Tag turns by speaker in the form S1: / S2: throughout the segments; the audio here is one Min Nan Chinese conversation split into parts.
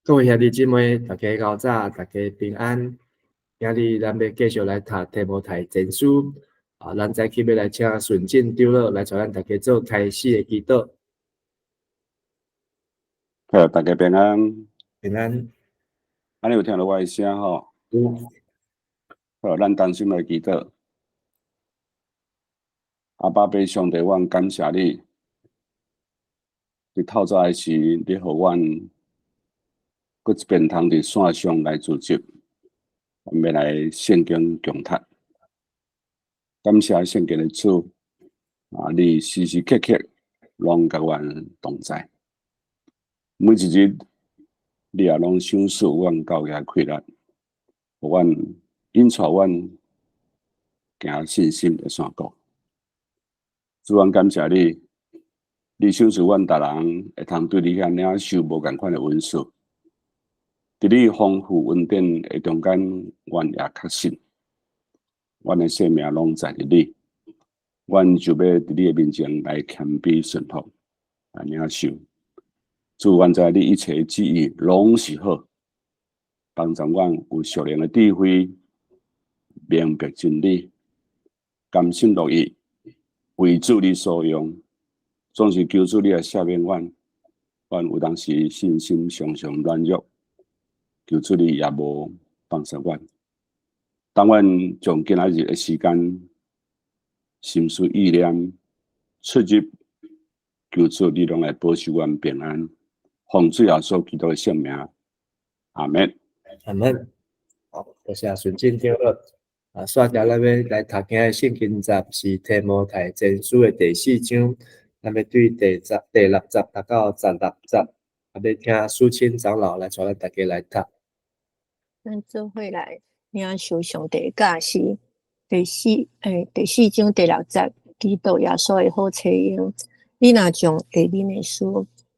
S1: 各位兄弟姊妹，大家𠢕早，大家平安。今日咱欲繼續來讀提摩太前書，啊，咱早起欲來請順進長老來帶咱大家做開始的祈禱。
S2: 好，大家平安。
S1: 平安。
S2: 啊，你有聽著我的聲吼？
S1: 有。
S2: 好，咱同心來祈禱。阿爸父上帝，阮感謝你。佇透早的時，你予阮閣一遍通佇線上來聚集，阮欲來聖經共讀。感謝聖經的主，啊，你時時刻刻攏佮阮同在。每一日，你也攏賞賜阮教會氣力，予阮引帶阮行信心的山路。主，阮感謝你，你賞賜阮逐人會通對你遐領受無仝款的恩賜。佇你豐富恩典的中間，阮也確信，阮的性命攏在佇你，阮就欲佇你的面前來謙卑順服，來領受。主，阮知你一切旨意攏是好，幫助阮有屬靈的智慧，明白真理，甘心樂意為主你所用，總是求主你來赦免阮，阮有當時信心常常軟弱。求主你也無放捨阮。當阮將今仔日的時間心思意念出入，求主你攏來保守阮平安。奉主耶穌基督的聖名，阿門。
S1: 阿門。好，多謝順進長老。啊，煞來咱欲來讀今日聖經節是提摩太前書的第四章，咱欲對第6節讀到16節，啊，欲請蘇青長老來帶咱大家來讀。
S3: 咱做伙來領受上帝教示，第四章第六節，基督耶穌的好冊用。你若將下面的事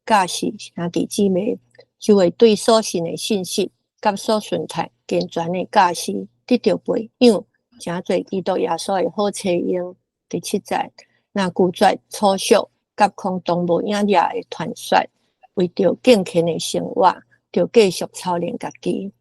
S3: 教示兄弟姊妹，就會對所信的信息佮所順待健全的教示得著培養，成做基督耶穌的好冊用。第七節，若拒絕粗俗佮空洞無影掠的傳說，為著敬虔的生活，著繼續操練家己。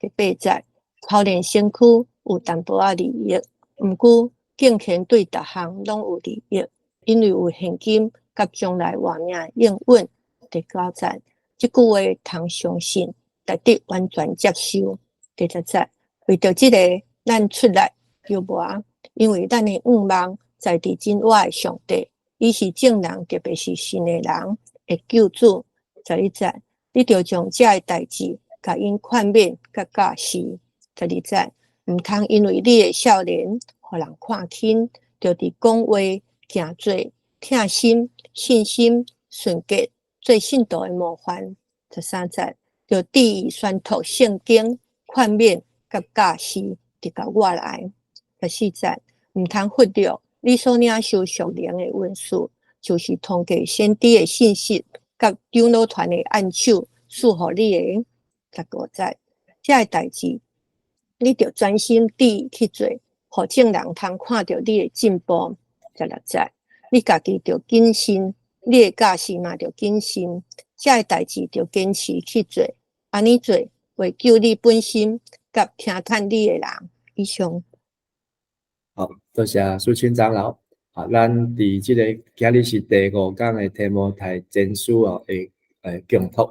S3: 第八節，操練身軀有淡薄仔利益，毋過敬虔對逐項攏有利益，因為有現今佮將來活命應允。第九節，這句話通相信，值得完全接受。第十節，為著這個，咱出力勞磨，因為咱的向望在佇真活的上帝，伊是眾人，特別是信的人的救主。11節，你著將這个代誌共𪜶勸勉佮教示。12節，毋通因為你的少年，予人看輕，著佇講話、行做、疼心、信心、純潔，做信徒的模範。13節，著注意宣讀聖經、勸勉佮教示，直到我來。14節，毋通忽略你所領受屬靈的恩賜，就是通過先知的信息佮長老團的按手賜予你的。15節，這个代誌，你著專心致意去做，予眾人通看著你的進步。16節，你家己著謹慎，你的教示嘛著謹慎，這个代誌著堅持去做，按呢做會救你本身佮聽趁你的人。以上。
S1: 好，多謝蘇青長老。啊，咱佇這个今日是第五講的提摩太前書哦，的共讀。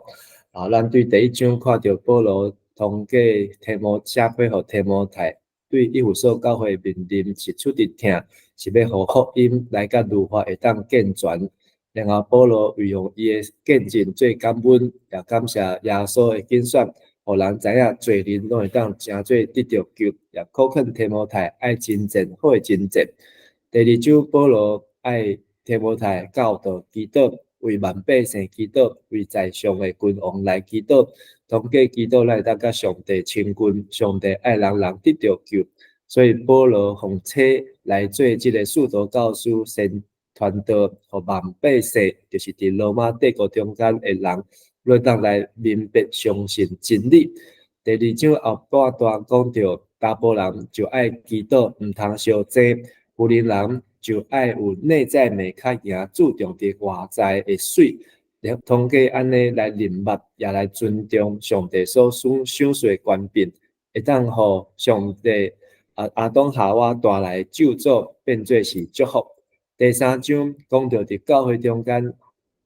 S1: 啊，咱對第一章看著保羅通過提摩寫批予提摩太，對以弗所教會面臨是出佇疼，是欲予福音來佮律法會當健全。然後保羅運用伊的見證做感恩，也感謝耶穌的揀選，予人知影罪人攏會當成做得著救，也苦勸提摩太愛征戰好的征戰。第二章保羅愛提摩太教導祈禱，為萬百姓祈禱，為在上的君王來祈禱。通過祈禱，咱會當佮上帝親近，上帝愛人人得著救。所以保羅奉差來做這个使徒教師，先傳道，予萬百姓，就是佇羅馬帝國中間的人，會當來明白相信真理。第二章後半段講著，查埔人就愛祈禱，毋通相爭；婦人人就愛有內在美較贏，注重佇外在的媠。通過按呢來認捌，也來尊重上帝所賞賞賜的權柄，會當予上帝啊亞當夏娃帶來咒詛變做是祝福。第三章講著佇教會中間，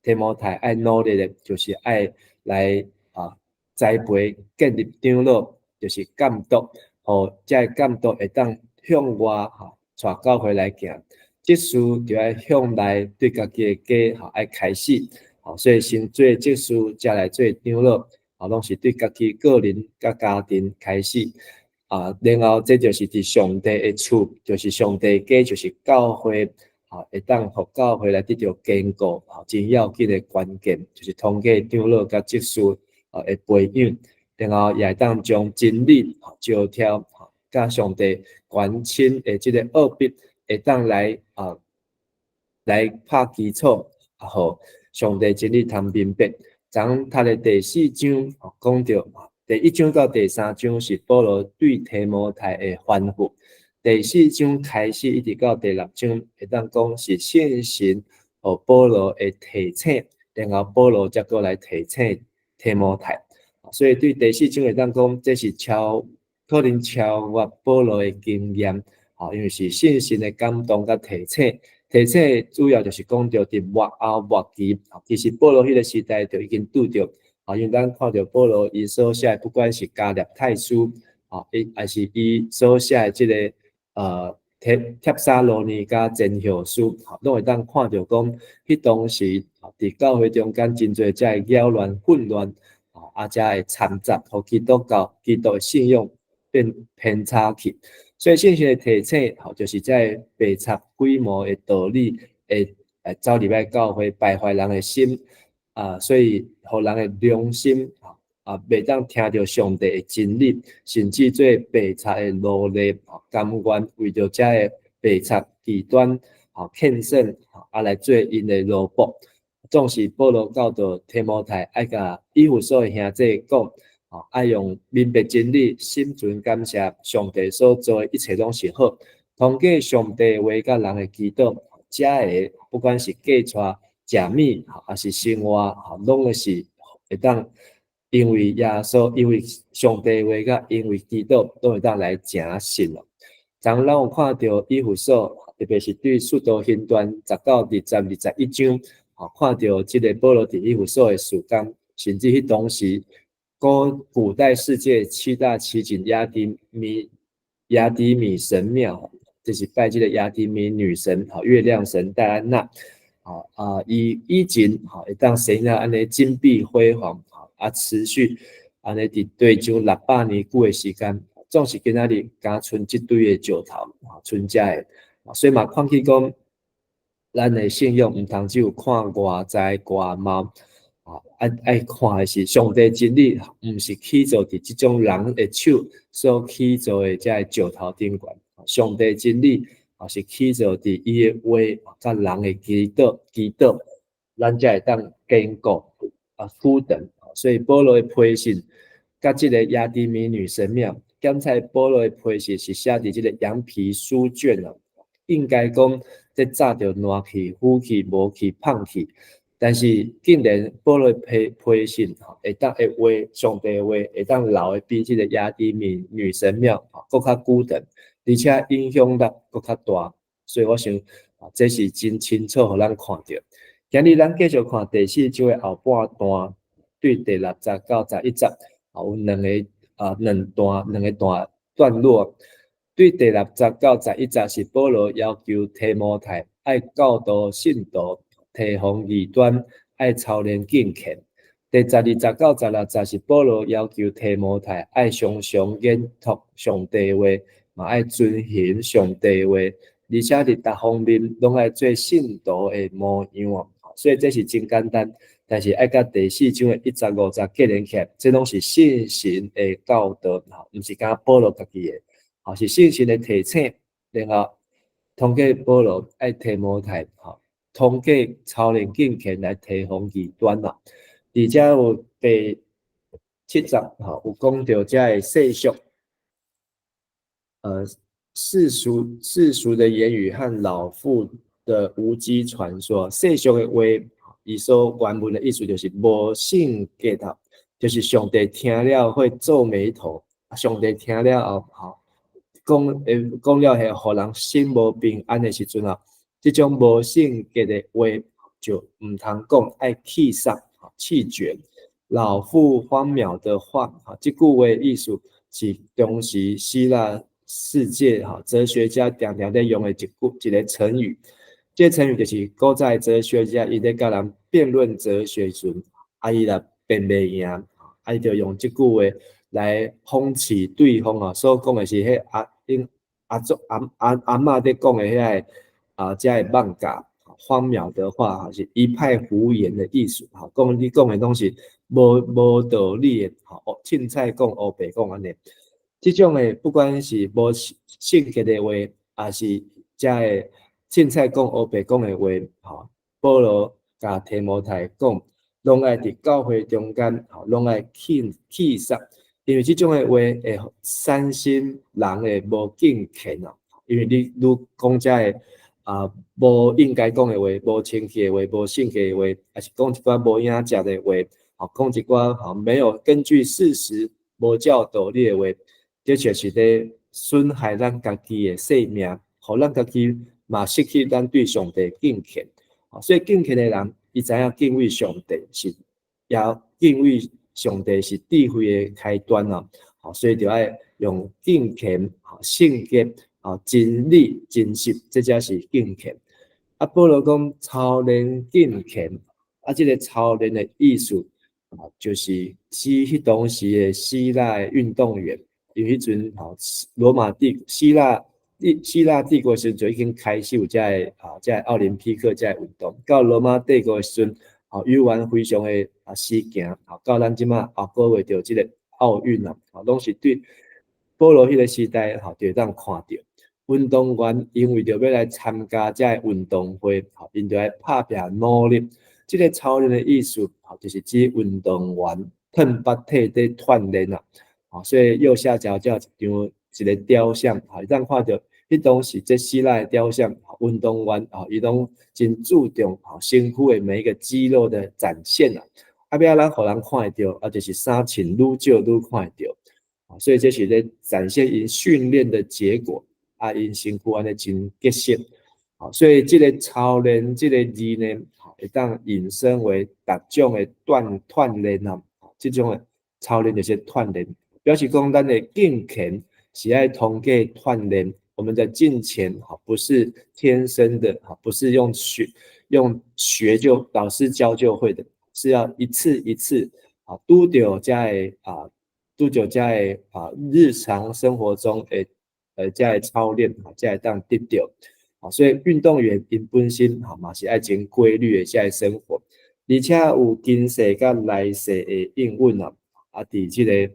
S1: 提摩太愛努力的，就是愛來啊栽培建立長老，就是監督，予這个監督會當向外吼帶教會來行。執事就愛向內對家己的家吼愛開始，吼，所以先做執事，才來做長老，吼，攏是對家己個人佮家庭開始。啊，然後這就是佇上帝的厝，就是上帝的家，就是教會，吼，會當予教會來得著堅固，吼，真要緊的關鍵，就是通過長老佮執事啊的培養，然後也會當將真理招挑，吼，佮上帝權親的這個奧秘，會當來啊來拍基礎，啊，予上帝真理通明白。昨讀的第四章講著，第一章到第三章是保羅對提摩太的吩咐，第四章開始一直到第六章，會當講是聖神予保羅的提醒，然後保羅才閣來提醒提摩太。所以對第四章會當講，這是超可能超越保羅的經驗，吼，因為是聖神的感動佮提醒，提醒主要就是講著佇末後末期，其實保羅彼個時代就已經拄著。啊，因為咱看著保羅伊所寫的，不管是加拉太書，啊，伊還是伊所寫的這個帖撒羅尼迦前後書，攏會當看著講，彼當時佇教會中間真濟遮的擾亂混亂，啊，遮會摻雜，予基督教、基督的信仰變偏差去。所以聖神的提醒，吼，就是這个白賊鬼魔的道理，會走入來教會敗壞人的心。啊，所以予人的良心啊，袂當聽著上帝的真理，甚至做白賊的奴隸，甘願為著這个白賊異端，吼，獻身，啊來做𪜶的奴僕。總是保羅教導提摩太愛共以弗所的兄弟講，吼，愛用明白真理，心存感謝上帝所做的一切攏是好。通過上帝話佮人的祈禱，這个不管是嫁娶、食物，抑是生活，吼，攏會是會當因為耶穌，因為上帝話佮因為祈禱，攏會當來成實咯。昨咱有看著以弗所，特別是對使徒行傳10到20、21章，吼，看著這个保羅佇以弗所的事工，甚至彼當時古代世界七大奇景亞底米神廟，就是拜這个亞底米女神，吼，月亮神戴安娜。吼啊，伊以前吼會當生啊按呢金碧輝煌，吼啊持續按呢佇地上600年久的時間，總是今仔日敢賰這堆的石頭，吼賰遮的，所以嘛看起講，咱的信仰毋通只有看外在外貌，啊愛看的是上帝真理，毋是起造佇這種人的手所起造的這个石頭頂懸，上帝真理。啊，是起造佇伊的話，佮人的祈禱，咱才會當堅固啊，久長。所以保羅的批信，佮這个亞底米女神廟，檢查保羅的批信是寫佇這个羊皮書卷哦，應該講這早就爛去、腐去、無去、胖去。但是竟然保羅批信，會當的話，上帝的話會當留的比這个亞底米女神廟閣較久長。而且影響力閣較大，所以我想啊，這是真清楚予咱看著。今日咱繼續看第四章的後半段，對第六節到11節，啊，有兩个啊兩段兩个段段落。對第六節到十一節是保羅要求提摩太愛教導信徒提防異端，愛操練敬虔。第12節到16節是保羅要求提摩太愛常常研讀上帝話，嘛愛遵行上帝話，而且佇逐方面攏愛做信徒的模樣。所以這是真簡單，但是愛佮第四章的1節5節結連起來，這攏是聖神的教導，毋是干焦保羅家己的，吼，是聖神的提醒，然後通過保羅愛提摩太，吼，通過操練敬虔來提防異端啦。而且有第七節，吼，有講著遮个世俗。世俗的言語和老婦的無稽傳說，世俗的話，伊所原文的意思就是無聖潔啊，就是上帝聽了會皺眉頭，上帝聽了後，吼，講會講了會予人心無平安的時陣啊，這種無聖潔的話就毋通講，愛棄殺、棄絕。老婦荒渺的話，哈，這句話意思是當時希臘世界哈哲學家常常咧用的一句一个成語。這个成語就是古早哲學家伊咧佮人辯論哲學時陣，啊伊若辯袂贏，啊伊就用這句話來諷刺對方啊，所講的是彼阿𪜶阿祖阿阿阿嬤咧講的遐个啊，遮个妄教荒謬的話，是一派胡言的意思，哈，講你講的攏是無無道理的，吼，凊彩講烏白講按呢。這種的不管是無聖潔的話，抑是遮个凊彩講烏白講的話，吼，保羅共提摩太講，攏愛佇教會中間，吼，攏愛棄棄殺，因為這種的話會產生人的無敬虔啊，因為你愈講遮个啊，無應該講的話，無清氣的話，無聖潔的話，抑是講一寡無影食的話，吼，講一寡吼沒有根據事實、無照道理的話，這就是咧損害咱家己的性命，予咱家己嘛失去咱對上帝敬虔。所以敬虔的人，伊知影敬畏上帝是，也敬畏上帝是智慧的開端啊！所以就愛用敬虔、聖潔、真理、真實，這才是敬虔。啊，保羅講操練敬虔，啊，這个操練的意思啊，就是指彼當時的希臘運動員，因為彼陣吼羅馬帝希臘希臘帝國時就已經開始有遮个啊，遮个奧林匹克遮个運動。到羅馬帝國時陣，吼猶原非常的啊時行，吼到咱這馬後個月著這个奧運啊，吼攏是對保羅彼个時代吼就會當看著運動員，𪜶為著欲來參加遮个運動會，吼𪜶就愛拍拚努力。這个操練的意思，吼就是指運動員褪腹退底鍛鍊啊。吼所以右下角才有一張一个雕像，吼會當看著彼當時這希臘的雕像，運動員吼伊攏真注重吼身軀的每一個肌肉的展現啊。啊，欲按怎予人看會著，啊，就是衫穿愈少愈看會著。所以這是咧展現𪜶訓練的結果，啊，𪜶身軀按呢真結實。所以這个操練這个字呢，會當引申為逐種的鍛鍛煉啊。這種的操練就是鍛煉，表示講咱的敬虔是愛通過鍛煉。我們的敬虔哈，不是天生的哈，不是用學用學就老師教就會的，是要一次一次啊，拄著遮个啊，拄著遮个啊，日常生活中的遮个操練啊，才會當得著。啊，所以運動員𪜶本身哈嘛是愛真規律的遮个生活，而且有今世佮來世的應允啊，啊，佇這个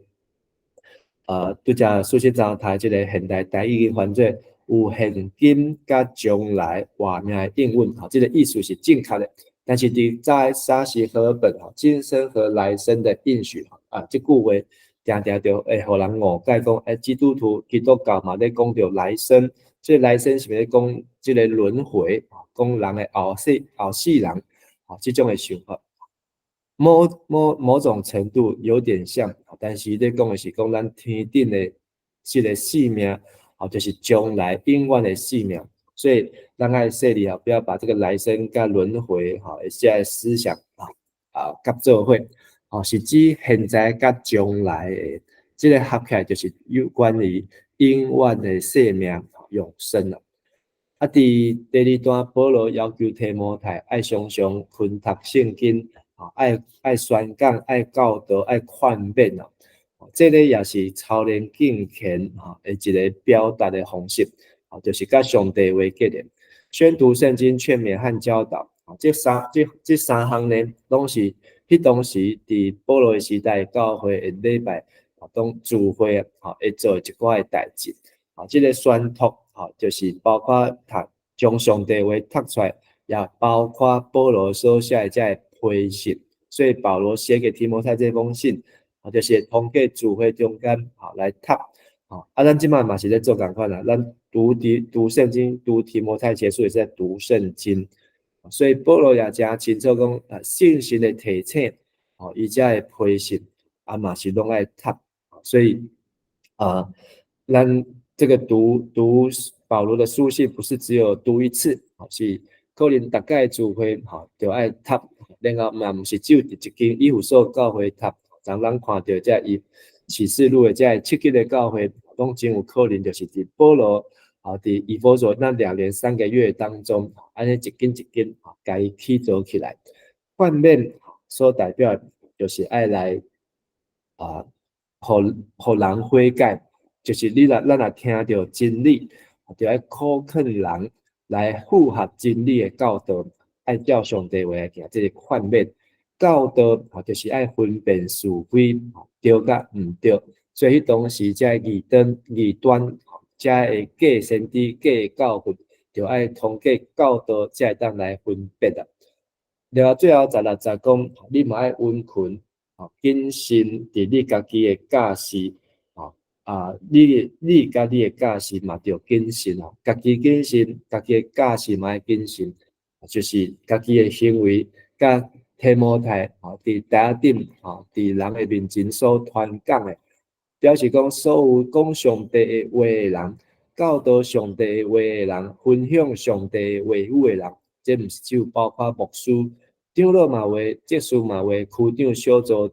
S1: 拄才蘇先生讀這个現代台語已經翻做有現今佮將來活命的應允，吼，這个意思是正確的。但是佇在紗西和本吼，今生和來生的應許啊，這句話定定就會予人誤解講，欸，基督徒基督教嘛咧講著來生，這個來生是毋是咧講這个輪迴，講人的後世後世人，啊，這種的想法。某某某種程度有點像，但是咧講的是講咱天頂的這个性命，哦，就是將來永遠的性命。所以咱愛細膩啊，不要把這个來生佮輪迴，吼，這个思想啊啊合做伙，吼，是指現在佮將來的，這个合起來就是有關於永遠的生命永生啦。啊，佇第二段，保羅要求提摩太愛常常勤讀聖經。愛愛宣講、愛教導、愛勸勉啊！這个也是操練敬虔吼的一个表達的方式，就是佮上帝話結連，宣讀聖經、勸勉和教導，這三這這三項呢，攏是彼當時佇保羅的時代教會的禮拜，當聚會吼會做一寡的代誌，啊，這个宣讀，吼，就是包括讀將上帝話讀出來，也包括保羅所寫的這个批信，所以保羅寫給提摩太這封信，啊，就是通過聚會中間，吼來讀，吼，啊，咱這擺嘛是咧做仝款啦，咱讀提讀聖經，讀提摩太前書也是在讀聖經。所以保羅也誠清楚講，啊，聖神的提醒，哦，伊才會批信，啊嘛是攏愛讀。所以啊，咱這個讀保羅的書信，不是只有讀一次，是可能逐擺聚會，吼，就愛讀，然後嘛毋是只有佇一間以弗所教會讀，當咱看著這伊啟示錄的這七個教會，攏真有可能就是佇保羅啊，佇以弗所那2年3個月當中，按呢一間一間共伊起做起來。勸勉所代表就是愛來啊，予予人悔改，就是你若咱若聽著真理，就愛苦勸人來符合真理的教導，愛照上帝話來行，這是勸勉。教導啊，就是愛分辨是非，對佮毋對。所以彼當時這異端異端，遮的假先知、假教訓，就愛通過教導才會當來分別啊。然後最後十六節講，你嘛愛殷勤，謹慎佇你家己的教示，啊，你佮你的教示嘛著謹慎哦，家己謹慎，家己的教示嘛愛謹慎，就是家己的行為佮提摩太，佇台仔頂，佇人的面前所傳講的，表示講所有講上帝的話的人，教導上帝的話的人，分享上帝的話語的人，這毋是只有包括牧師、長老嘛有，執事嘛有，區長、小組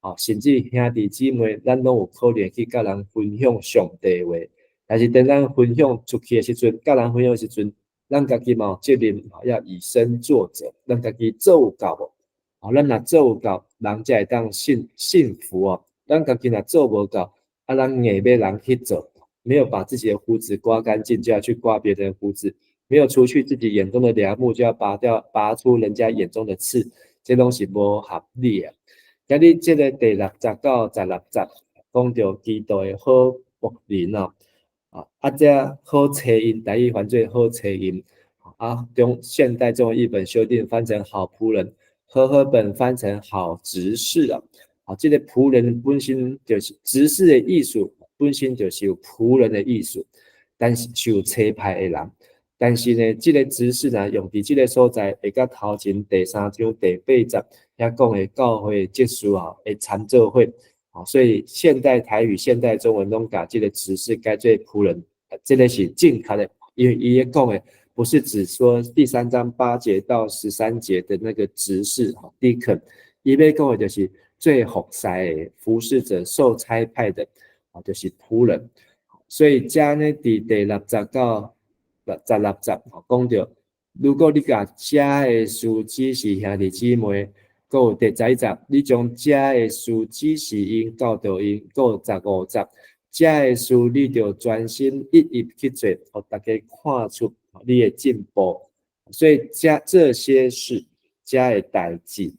S1: 長，甚至兄弟姊妹，咱攏有可能去佮人分享上帝的話。但是當咱分享出去的時陣，佮人分享的時陣，咱家己嘛有責任，要以身作則，咱家己做有夠無？咱若做有夠，人才會當信服哦。咱家己若做無夠，啊，咱硬欲人去做，沒有把自己的鬍子刮乾淨，就要去刮別人鬍子；沒有除去自己眼中的梁木，就要拔出人家眼中的刺，這攏是無合理的。今日這個第六節到十六節，講著基督的好僕人哦，啊，這好差印，台語翻做好差印，啊，用現代這種譯本修訂翻成好僕人。和合本翻成好執事啊，好，這個僕人本身就是執事的意思，本身就是有僕人的意思，但是受差派的人，但是呢，這個執事呢，用佇這個所在，會佮頭前第三章第八節遐講的教會執事啊，會參做伙，所以現代台語、現代中文攏共這個執事改做僕人，這個是正確的，因為伊咧講的，不是指說第三章8節到13節的那個執事哈，deacon，伊欲講的就是做服侍的服侍者，受差派的，啊，就是僕人。所以遮呢，佇第六節到十六節，講著，如果你共遮的事指示兄弟姊妹，閣有第11節，你將遮的事指示𪜶，教導𪜶，閣有15節，遮的事你著專心一意去做，予大家看出你的進步。所以這些事，遮的代誌，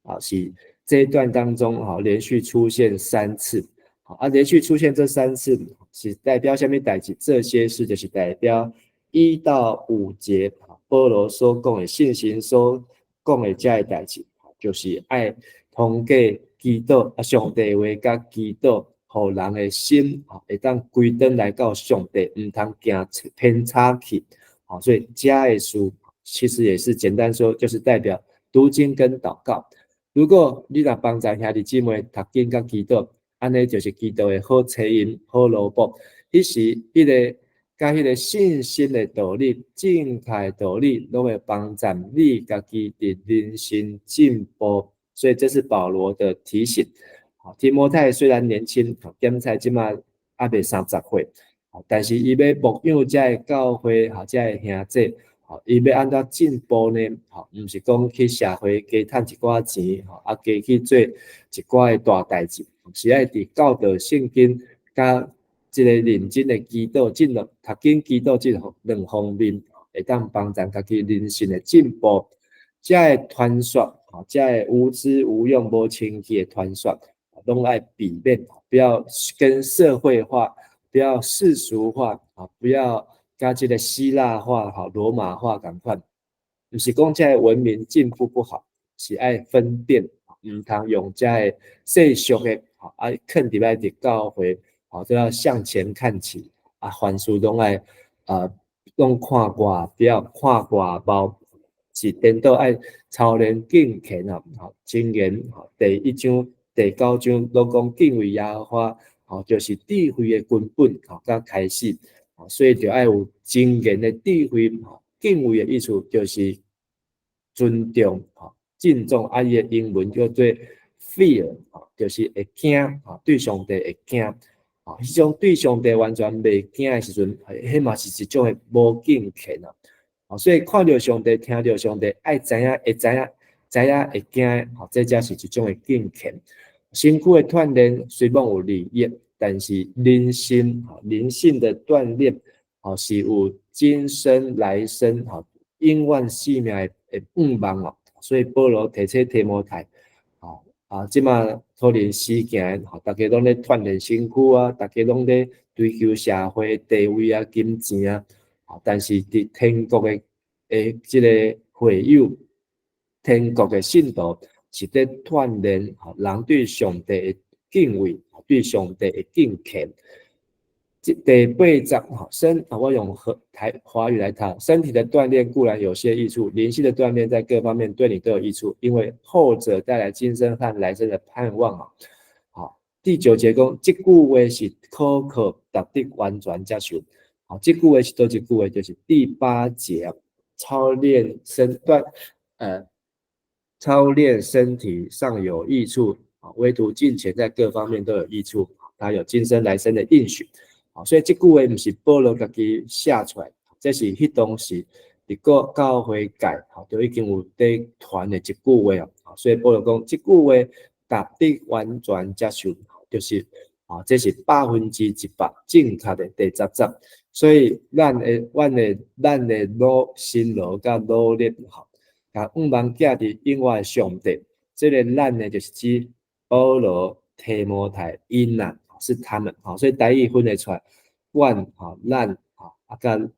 S1: 啊，是這一段當中，哈，連續出現三次，啊，連續出現這三次是代表啥物代誌？這些事就是代表1到5節，保羅所講的信心所講的遮的代誌，就是愛通過祈禱啊，上帝話佮祈禱，予人的心會當歸轉來到上帝，毋通行偏差去。好，所以遮的事其實也是簡單說，就是代表讀經跟禱告。如果你若幫助兄弟姊妹讀經佮祈禱，按呢就是基督的好差印、好奴僕。彼時，彼個佮彼個信心的道理、正確的道理，攏會幫助你家己佇人生進步。所以這是保羅的提醒。提摩太雖然年輕，檢測這馬猶未30歲，但是伊欲牧養遮的教會，遮的兄弟，伊欲按怎進步呢？毋是講去社會加趁一寡錢，啊，加去做一寡的大代誌，是愛佇教導聖經佮這個認真的祈禱，進入讀經祈禱這兩方面，會當幫助家己人生的進步。遮的傳說，遮的無知無用無清氣的傳說，攏愛避免，不要跟社會化，不要世俗化，啊，不要佮這個希臘化、羅馬化仝款。毋是講遮的文明進步不好，是愛分辨，毋通用遮的世俗的，啊，囥佇來佇教會，都要向前看齊，啊，凡事攏愛，攏看外表，看外貌，是顛倒愛操練敬虔啊，吼，箴言吼，第一章、第九章攏講敬畏耶和華，吼，就是智慧的根本，吼，佮開始，所以就愛有箴言的智慧，吼，敬畏的意思就是尊重，吼，敬重，啊，伊的英文叫做 fear，吼，就是會驚，吼，對上帝會驚，吼，彼種對上帝完全袂驚的時陣，彼嘛是一種的無敬虔啊。所以看著上帝，聽著上帝，愛知影，會知影，知影會驚，吼，這才是一種的敬虔。身軀的鍛鍊雖罔有利益，但是靈性，吼，靈性的鍛鍊，吼，是有今生來生，吼，永遠性命的盼望哦。所以保羅提醒提摩太，吼，啊，這馬可能時行，吼，逐家攏咧鍛鍊身軀啊，逐家攏咧追求社會地位啊、金錢啊，但是佇天國的這个會友，天國的信徒是咧鍛鍊，吼，人對上帝的敬畏，對上帝的敬虔。這第八節，吼，身，我用和台華語來讀，身體的鍛鍊固然有些益處，靈性的鍛鍊在各方面對你都有益處，因為後者帶來今生和來生的盼望啊。好，第九節講，這句話是可靠、值得完全接受。好，這句話是佗一句話，就是第八節，操練身體尚有益處，啊，唯獨敬虔在各方面都有益處，它有今生來生的應許。所以這句話毋是保羅家己寫出來，這是彼當時佇個教會界，吼，就已經有佇傳的一句話哦。所以保羅講，這句話值得完全接受，就是啊，這是100%正確的第十節。所以咱的辛勞佮努力，吼，共盼望寄佇永活的上帝。這个咱呢，就是指保羅、提摩太𪜶啊。是他們，吼，所以台語分得出來，阮，吼，咱，吼，啊，佮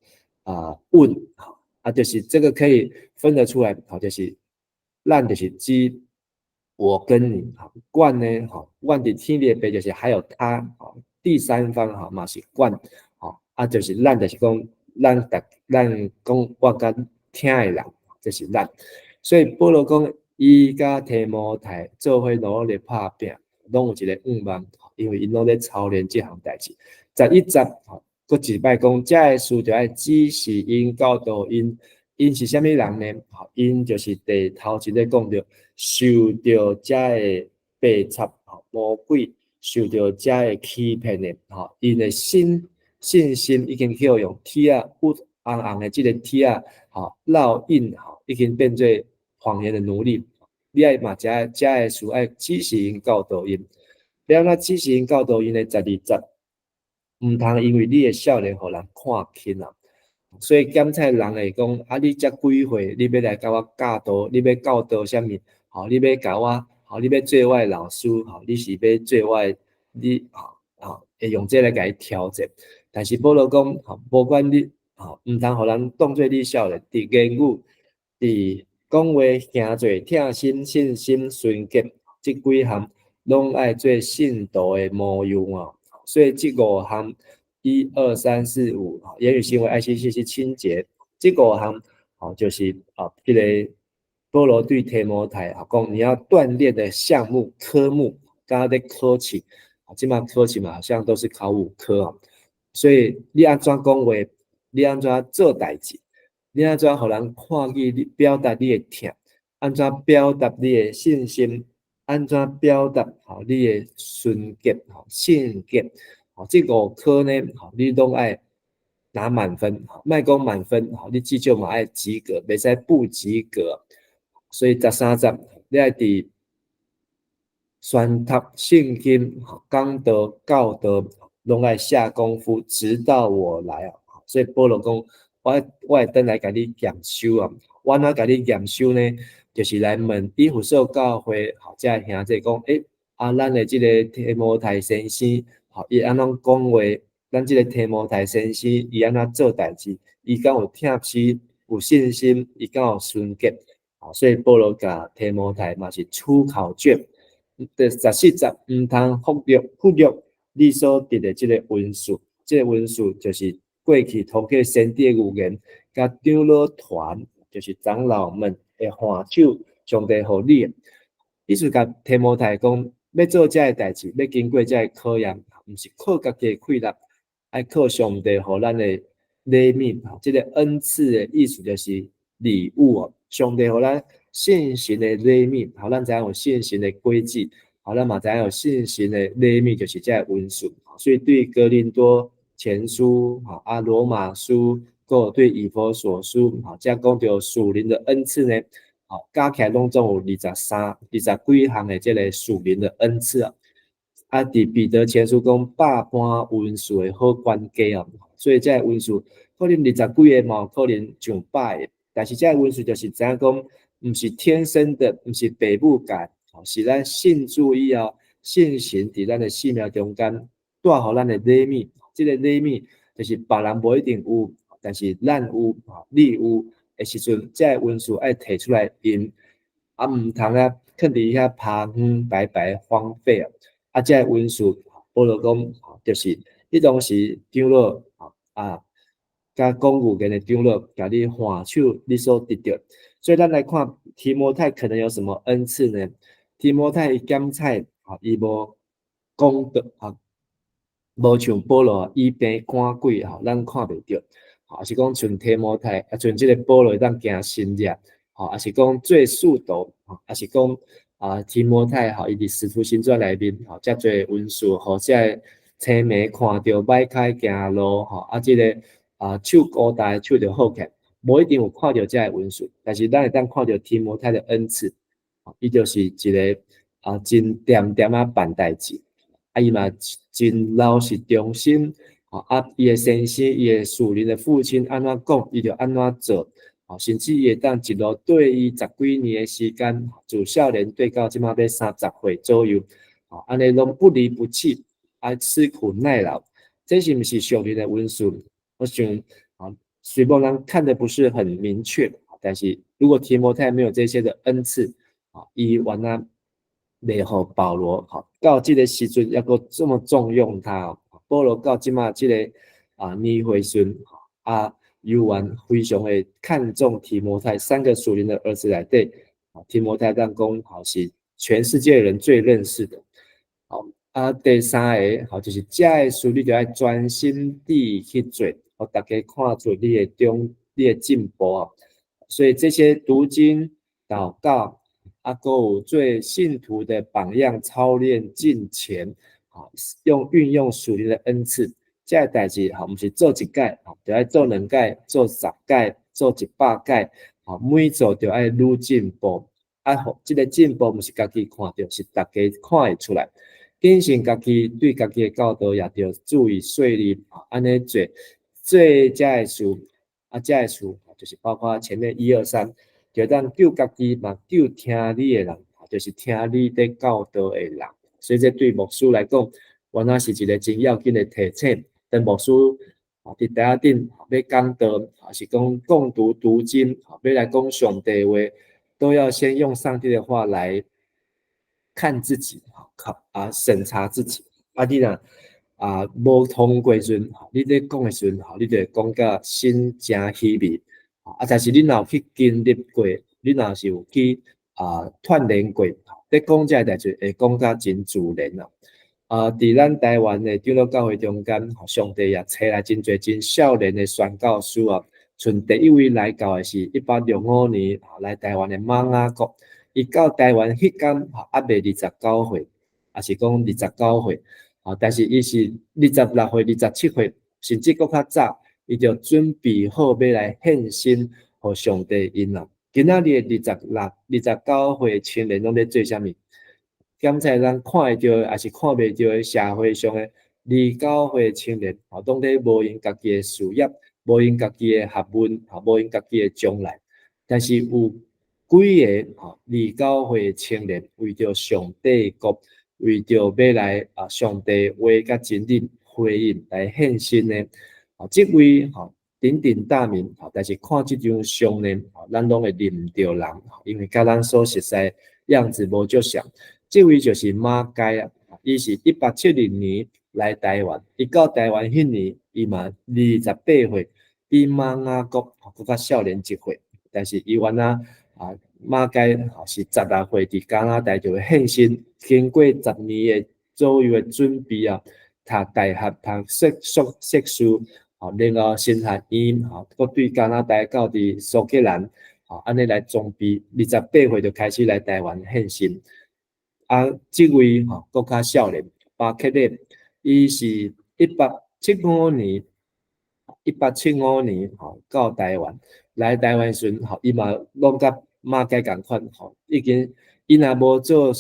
S1: 啊，阮，吼，啊，就是這個可以分得出來，吼，就是咱就是指我跟你，吼，阮呢，吼，阮佇天裡邊就是還有他，吼，第三方，吼，嘛是阮，吼，啊，就是咱就是講咱逐咱講我佮聽的人，這是咱，所以保羅講，伊佮提摩太做伙努力拍拚，攏有一個願望。因為𪜶攏咧操練這項代誌。十一節，吼，閣一擺講，這个事就愛指示𪜶教導𪜶，𪜶是啥物人呢？吼，𪜶就是第頭一个講著，受著這个白賊，吼，魔鬼受著這个欺騙的，吼，𪜶的信心已經去予用鐵仔烏紅紅的這个鐵仔，吼，烙印，吼，已經變做謊言的奴隸。你愛嘛，這這个事愛指示𪜶教導𪜶。欲按怎指示𪜶教導𪜶的十二節，毋通因為你的少年予人看輕啊。所以檢採人會講：啊，你才幾歲？你欲來共我教導？你欲教導啥物？吼，你欲共我？吼，你欲做我的老師？吼，你是欲做我的？你吼吼會用這來共伊挑戰。但是保羅講：吼，無管你吼，毋通予人當做你少年，佇言語、佇講話、行做、疼心、信心、純潔，這幾項攏愛做信徒的模樣哦。所以這五項，一二三四五，言語行為、愛心、信心、清潔，這五項，吼，就是啊，這个保羅對提摩太啊講，你要鍛鍊的項目科目，敢若咧考試，啊，這馬考試嘛，好像都是考五科啊。所以你按怎講話，你按怎做代誌，你按怎予人看見你表達你的疼，按怎表達你的信心，按怎表達吼你的純潔吼聖潔，吼這五科呢，吼你攏愛拿滿分，莫講滿分，吼你至少嘛愛及格，袂使不及格。所以十三節，你愛佇宣讀聖經、講道、教導，攏愛下功夫，直到我來啊！所以保羅講，我會轉來共你驗收啊！我按怎共你驗收呢？就是來問以弗所教會，吼，這兄弟講，欸，啊，咱的這个提摩太先生，吼，伊按怎講話？咱這个提摩太先生，伊按怎做代誌？伊敢有疼惜、有信心？伊敢有純潔？所以保羅共提摩太嘛是出考卷。第十四節，毋通忽略你所得的這个恩賜，這个恩賜就是過去透過先知的預言，共長老團就是長老們的換手，上帝予你的。意思共提摩太講，欲做這个代誌，欲經過這个考驗，毋是靠家己的氣力，愛靠上帝予咱的禮物。這个恩賜的意思就是禮物哦。上帝予咱信心的禮物，予咱知影有信心的果子，予咱嘛知影有信心的禮物，就是這个恩賜。所以對哥林多前書、啊羅馬書，閣對以弗所書，遮講著屬靈的恩賜呢，加起來攏總有23、二十幾項的這个屬靈的恩賜啊。啊，佇彼得前書講百般恩賜的好管家啊，所以這个恩賜可能二十幾个嘛，可能上百个，但是這个恩賜就是知影講，毋是天生的，毋是父母教，是咱信主以後，聖神佇咱的生命中間帶予咱的禮物，這个禮物就是別人無一定有，但是咱有，你有的時陣，這个恩賜愛提出來用，啊，毋通啊，囥佇遐拋遠白白荒廢啊！啊，這个恩賜，保羅講，就是彼當時長老啊，佮講預言的長老，共你換手，你所得著。所以咱來看提摩太可能有什麼恩賜呢？提摩太伊檢採，伊無講著，無像保羅醫病趕鬼，咱看袂著。抑是講像提摩太，啊，像這个保羅會當行神跡，抑是講做使徒，抑是講啊提摩太，伊佇使徒行傳內面，遮濟恩賜，予這个青盲看著䆀開行路，啊，這个啊手孤大手就好起來，無一定有看著這个恩賜，但是咱會當看著提摩太的恩賜，伊就是一个啊真恬恬仔辦代誌，啊伊嘛真老實忠心。啊，伊的先生，伊的屬靈的父親按怎講，伊就按怎做。甚至伊會當一路綴伊十幾年的時間，自少年綴到這馬欲30歲左右，按呢攏不離不棄，啊，吃苦耐勞，這是毋是屬靈的恩賜？我想，雖然咱看得不是很明確，但是如果提摩太沒有這些的恩賜，伊原來袂予保羅，到這个時陣猶閣這麼重用他。保羅到這馬這个啊年歲時，啊，猶原非常的看重提摩太三個屬靈的兒子內底，提摩太當講是全世界人最認識的。好，啊，第三个，就是這个事你就愛專心地去做，予大家看出你的中，你的進步啊。所以這些讀經、禱告，啊，閣有做信徒的榜樣，操練敬虔。用運用屬靈的恩賜，這個代誌毋是做一擺，就愛做兩擺、做10擺、做100擺，每做就愛愈進步。啊，這个進步毋是家己看著，是大家看會出來。謹慎家己對家己的教導也著注意細膩，按呢做做這个事，啊，這个事就是包括前面一二三，就當救家己嘛，救聽你的人，就是聽你佇教導的人。所以這對牧師來講，原來是一个真要緊的提醒。當牧師佇台仔頂欲講道，抑是講共讀讀經，欲來講上帝話，都要先用上帝的話來看自己，考啊審查自己。啊，你若啊無通過時陣，你咧講的時陣，你就會講甲心誠虛偽。啊，但是你若有去經歷過，你若是有去啊鍛鍊過，咧講這个代誌會講甲真自然啊。啊，佇咱台灣的長老教會中間，上帝也差來真濟真少年的宣教師啊。像第一位來到的是1865年來台灣的馬雅各，伊到台灣彼工猶未29歲，抑是講29歲，但是伊是26歲、27歲，甚至閣較早，伊就準備好欲來獻身予上帝用啦。今仔日的26、29歲青年攏咧做啥物？剛才咱看會著，抑是看袂著的社會上的29歲青年，攏咧無閒家己的事業，無閒家己的學問，無閒家己的將來。但是有幾个29歲青年為著上帝國，為著欲來啊上帝話佮真理回應來獻身呢？這位鼎鼎大名，但是看這張相呢，咱攏會認毋著人，因為佮咱所熟悉樣子無足像。這位就是馬偕啊，伊是1870年來台灣，伊到台灣彼年，伊嘛28歲，比馬雅各閣較少年一歲。但是伊原來啊，馬偕是16歲佇加拿大就獻身，經過10年的左右的準備啊，讀大學讀碩士，吼，然後神學院，吼，閣對加拿大到佇蘇格蘭，吼，按呢來裝備，28歲就開始來台灣獻身。啊，這位吼閣較少年，巴克勒，伊是一八七五年，1875年吼到台灣，來台灣時陣吼，伊嘛攏佮馬偕仝款吼，已經伊若無做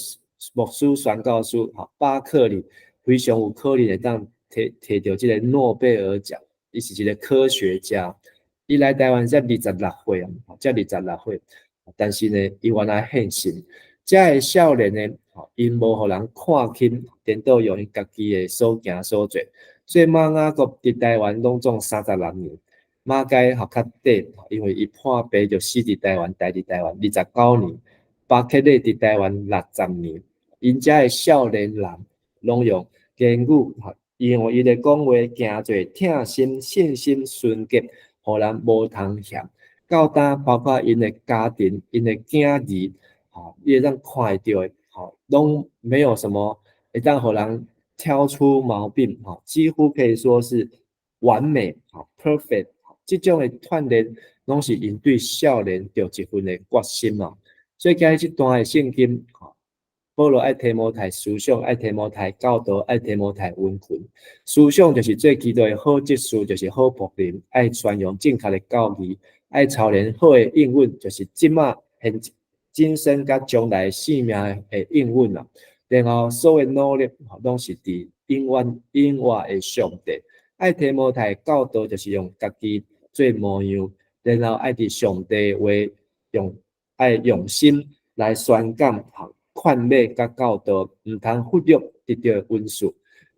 S1: 牧師宣教師吼，巴克利非常有可能會當摕著這个諾貝爾獎，伊是一个科學家。伊來台灣才二十六歲啊，才二十六歲，但是呢，伊原來獻身。遮个少年呢，吼，𪜶無予人看輕，顛倒用𪜶家己的所行所做。所以馬雅各佇台灣攏總36年，馬偕吼較短，因為伊破病就死佇台灣，待佇台灣29年。巴克利佇台灣60年，𪜶遮个少年人攏用言語，吼，用伊的講話行做疼心、信心、純潔，予人無通嫌。到今包括𪜶的家庭、𪜶的囝兒，吼，你會當看會著的，吼，攏沒有什麼會當予人挑出毛病，吼，幾乎可以說是完美，吼，perfect。這種的鍛鍊，攏是𪜶對少年著一份的決心啊。所以今日這段的聖經，吼，保羅愛提摩太思想，愛提摩太教導，愛提摩太殷勤。思想就是做基督的好執事，就是好僕人，愛傳揚正確的教義，愛操練好的應允，就是這馬現今生佮將來性命的應允啊。然後所有努力，攏是佇永遠永活的上帝。愛提摩太教導，就是用家己做模樣，然後愛佇上帝話用愛用心來宣講、勸勉佮教導，毋通忽略得著恩賜。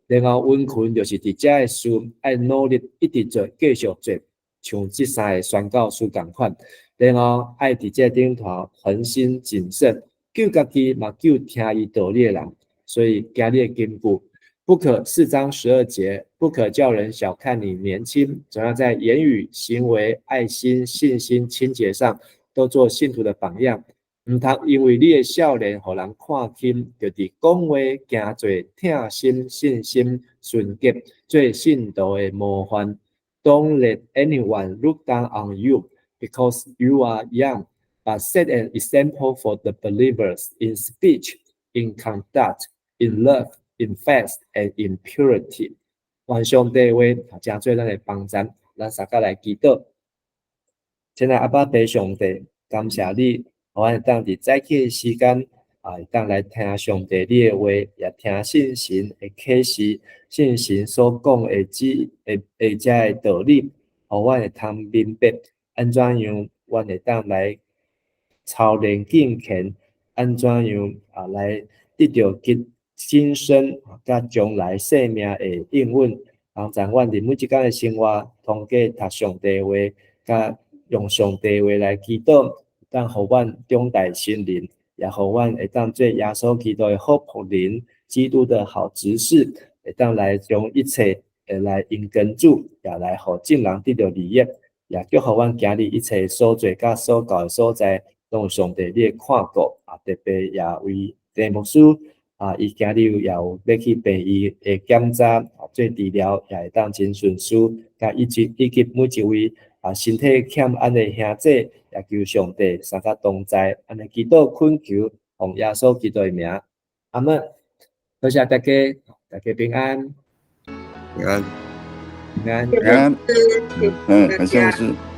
S1: 然後殷勤就是佇遮个事愛努力一直做，繼續做，像這三个宣教師仝款。然後愛佇這頂頭恆心謹慎，救家己嘛救聽伊道理的人。所以今日的金句，不可4章12節，不可叫人小看你年輕，總要在言語、行為、愛心、信心、清潔上，都做信徒的榜樣。毋通因為你的少年，予人看輕，就佇講話、行做、疼心、信心、純潔，做信徒的模範。Don't let anyone look down on you because you are young, but set an example for the believers in speech, in conduct, in love, in faith, and in purity。願上帝話成做咱的幫贊，咱三個來祈禱。親愛阿爸父上帝，感謝你，予阮會當佇早起的時間，啊，會當來聽上帝你的話，也聽聖神的啟示，聖神所講的旨的的遮的道理，予阮會通明白按怎樣，阮會當來操練敬虔，按怎樣啊來得著今今生佮將來生命的應允，幫助阮佇每一工的生活，通過讀上帝話，佮用上帝話來祈禱，當予阮長大成人，也予阮會當做耶穌基督的好僕人，基督的好執事，會當來將一切會來榮光主，也來予眾人得著利益，也祝福阮今日一切所做佮所到的所在，攏有上帝你的看顧啊！特別也為鄭牧師啊，伊今日也有欲去病院的檢查，做治療，也會當真順遂，佮以及每一位啊身體欠安的兄弟，也求上帝三甲同在，按呢祈禱懇求，奉耶穌基督的名，阿門。多謝大家，大家平安，
S4: 平安，
S1: 平安，
S4: 平安，嗯，感謝牧師。